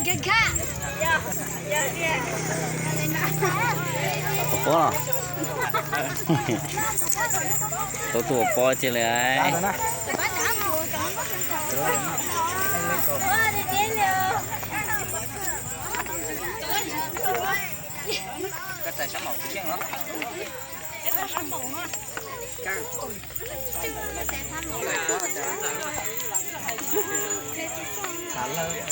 Pob, tuaj ua pob tiag li.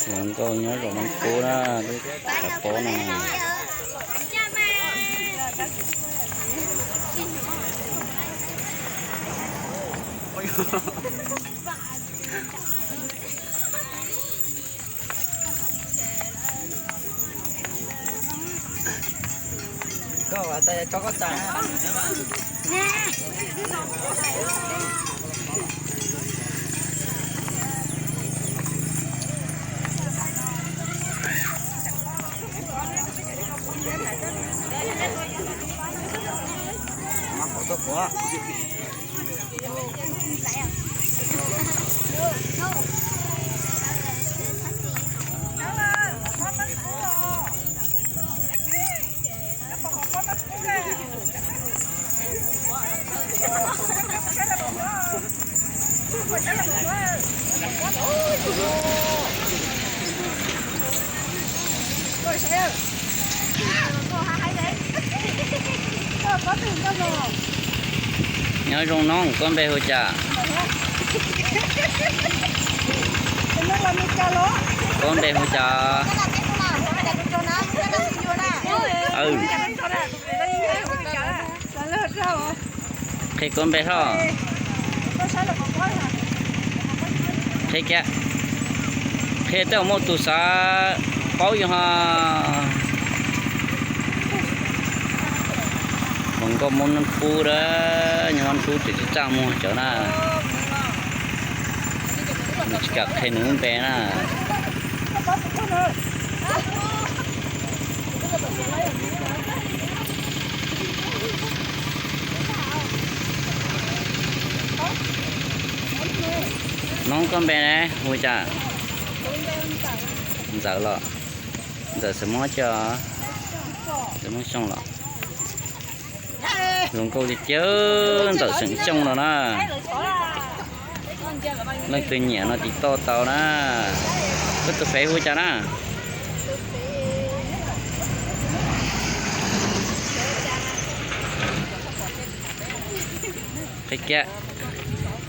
Hluas nkauj nyob zos Naj Kub na, lub tshav pob no. Nyob zoo no, koj npe hu cas? Koj npe hu cas? Qhia koj npe hlob. Qhia kiag, qhia tej uas muaj tus xav paub yus ho. Hluas nkauj Hmoob Naj Kub na, nyob Naj Kub ces tsis txaj muag cov na. Nws tsis kam qhia nws lub npe na. Noob, koj npe ne hu cas? Ntxawm los? Ntxawm Xeem Hmoob Xyooj los? Hluas nkauj tiag tiag, Ntxawm Xeem Xyooj no na. Leej twg nyiam no tiv toj tau na. Koj tus fev hu cas na? Qhia kiag,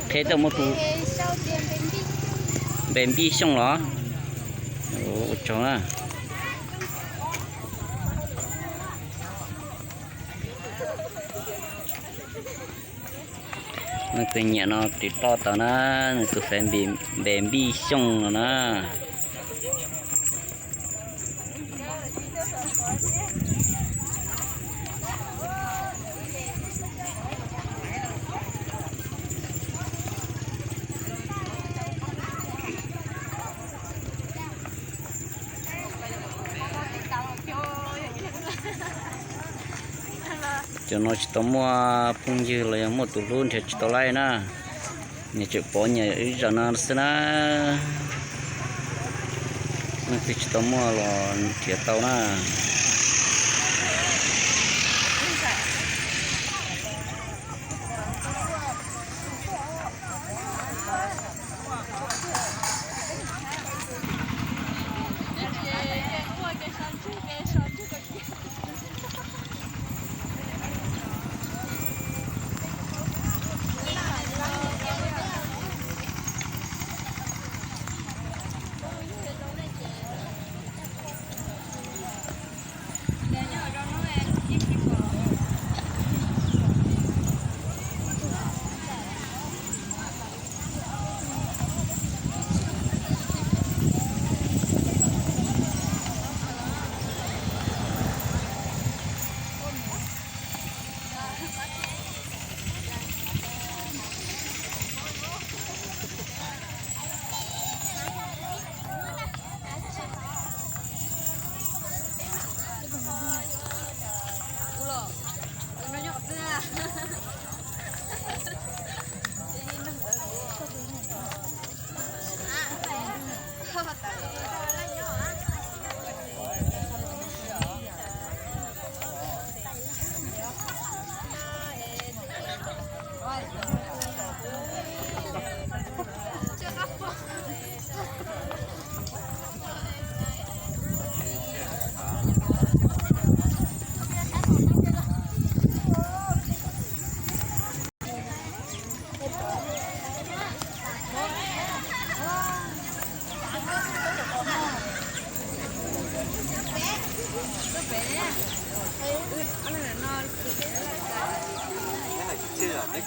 qhia tej uas muaj tus npe Npij Xyooj los? Ua tsaug na. Leej twg nyiam no tiv toj tau na, nws tus fev npe Npij Xyooj no na. Cov no tsis tau muaj phooj ywg los yog muaj tus hlub nrhiav tsis tau laij na. Nyias tseem pov nyias ib zaug no xwb na. Leej twg tsis tau muaj los nrhiav tau na.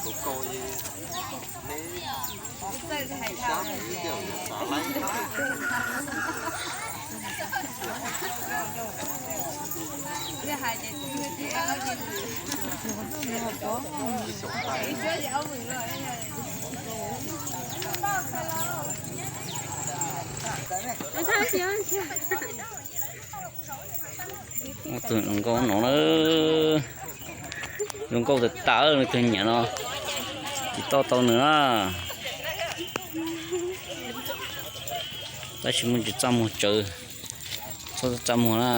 Tus hluas nkauj no na, zoo nkauj tas tas, nws tus nyiam no tsis tau tau nws na. Tab sis muaj tsis txaj muag tsawv, txhob txaj muag na.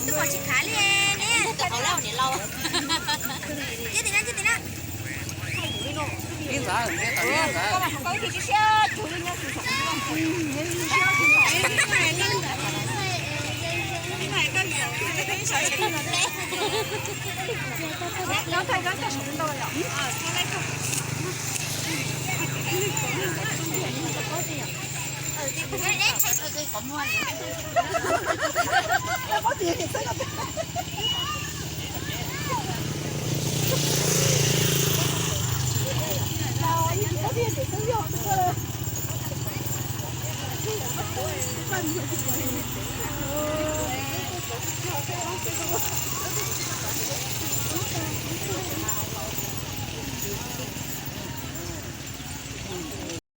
Twb pom tsis khav li ne, tus hauv lawm niam laus. Cia tim na, cia tim na.